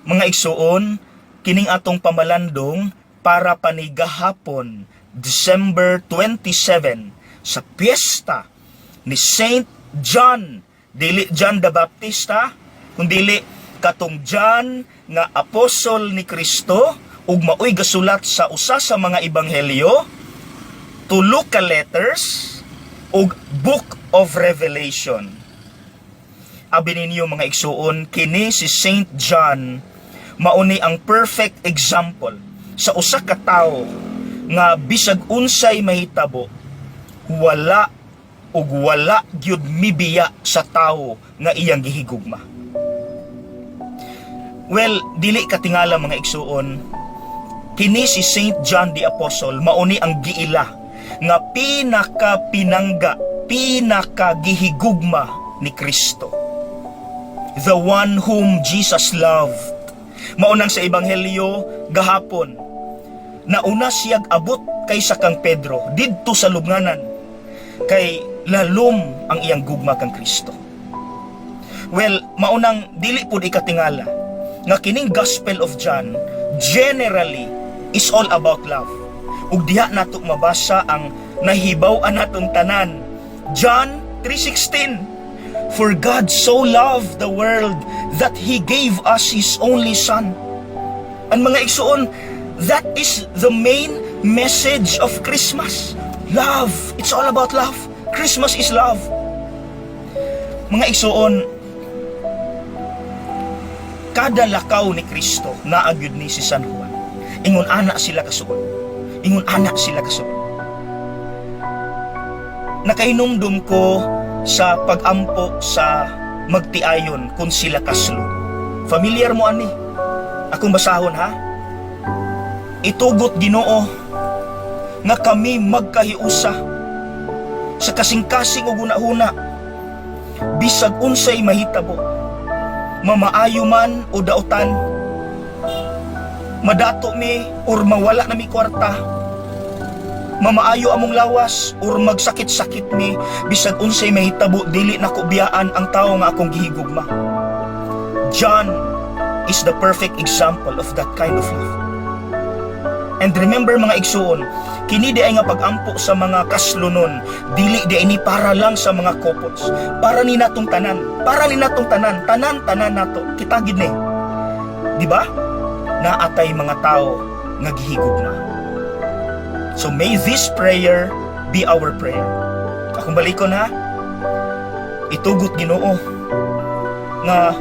Mga igsuon, kining atong pamalandong para panigahapon, December 27, sa piyesta ni Saint John, dili John the Baptista, kundili katong John nga apostol ni Kristo ug maoy gasulat sa usa sa mga ebanghelyo, tulo ka letters ug Book of Revelation. Abi ninyo, mga igsuon, kini si Saint John mauni ang perfect example sa usa ka tawo nga bisag unsay mahitabo, wala ug wala gyud mibiya sa tawo nga iyang gihigugma. Well, dili katingala, mga igsuon, kini si Saint John the Apostle mauni ang giila nga pinaka pinangga, pinaka gihigugma ni Kristo. The one whom Jesus loved. Maunang sa ebanghelyo gahapon, nauna siyag abot kaysa kang Pedro didto sa lubnganan kay lalom ang iyang gugma kang Kristo. Well, maunang dili pud ikatingala nga kining Gospel of John generally is all about love. Ug diha nato mabasa ang nahibaw-an natong tanan. John 3:16: "For God so loved the world that He gave us His only Son." Ang mga igsuon, that is the main message of Christmas. Love. It's all about love. Christmas is love. Mga igsuon, kada lakaw ni Kristo naa gyud ni si San Juan. Ingon ana sila kasuod. Ingon ana sila kasuod. Nakahinumdum ko sa pag-ampo sa magtiayon kung sila kaslo. Familiar mo ani. Akong basahon, ha. "Itugot, Ginoo, nga kami magkahiusa sa kasing-kasing ug hunahuna bisag unsay mahitabo, mamaayo man o dautan, madato mi or mawala na mi kwarta, mamaayo among lawas or magsakit-sakit mi, bisag unsay mahitabo, dili nako biyaan ang tawo nga akong gihigugma." John is the perfect example of that kind of love. And remember, mga igsuon, kini diay nga pag-ampo sa mga kaslonon, dili diay ni para lang sa mga couples. Para ni natong tanan, para ni natong tanan, tanan tanan nato. Kita gid ni. Di ba? Naatay mga tao nga gihigugma. So may this prayer be our prayer. Akong balikon, ha. "Itugot, Ginoo, nga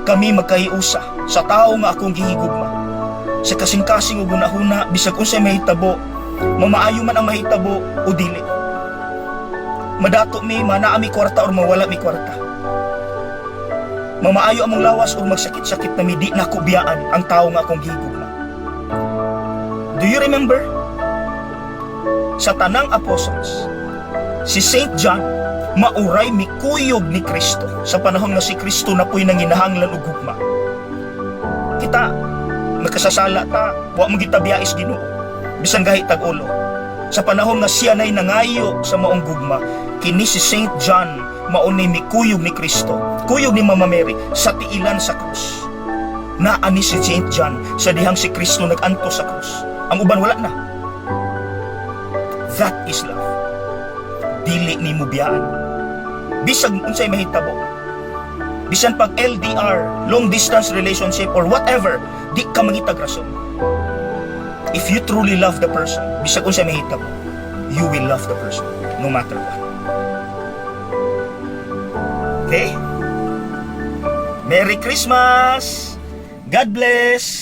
kami magkahiusa sa tao nga akong gihigugma sa kasing-kasing ug hunahuna bisag unsay mahitabo, mamaayo man ang mahitabo o dili, madato mi, manaa mi kwarta or mawala mi kwarta, mamaayo among lawas or magsakit-sakit na mi, di nako biyaan ang tao nga akong gihigugma." Do you remember? Sa tanang apostles, si Saint John mauray mikuyog ni Kristo sa panahon nga si Kristo na po'y nanginahanglan og gugma. Kita nakasasala ta, wa man kita biyais Ginoo bisan gahi tag ulo. Sa panahon nga siya nay nangayo sa maong gugma, kini si Saint John mauni mikuyog ni Kristo, kuyog ni Mama Mary sa tiilan sa krus. Naa ni si Saint John sa dihang si Kristo nag-antos sa krus. Ang uban wala na. That is love. Dili nimo biyaan bisag unsay mahitabo, bisan pag LDR, long distance relationship or whatever, di ka mangitag rason. If you truly love the person, bisag unsay mahitabo, you will love the person no matter what. Okay? Merry Christmas! God bless!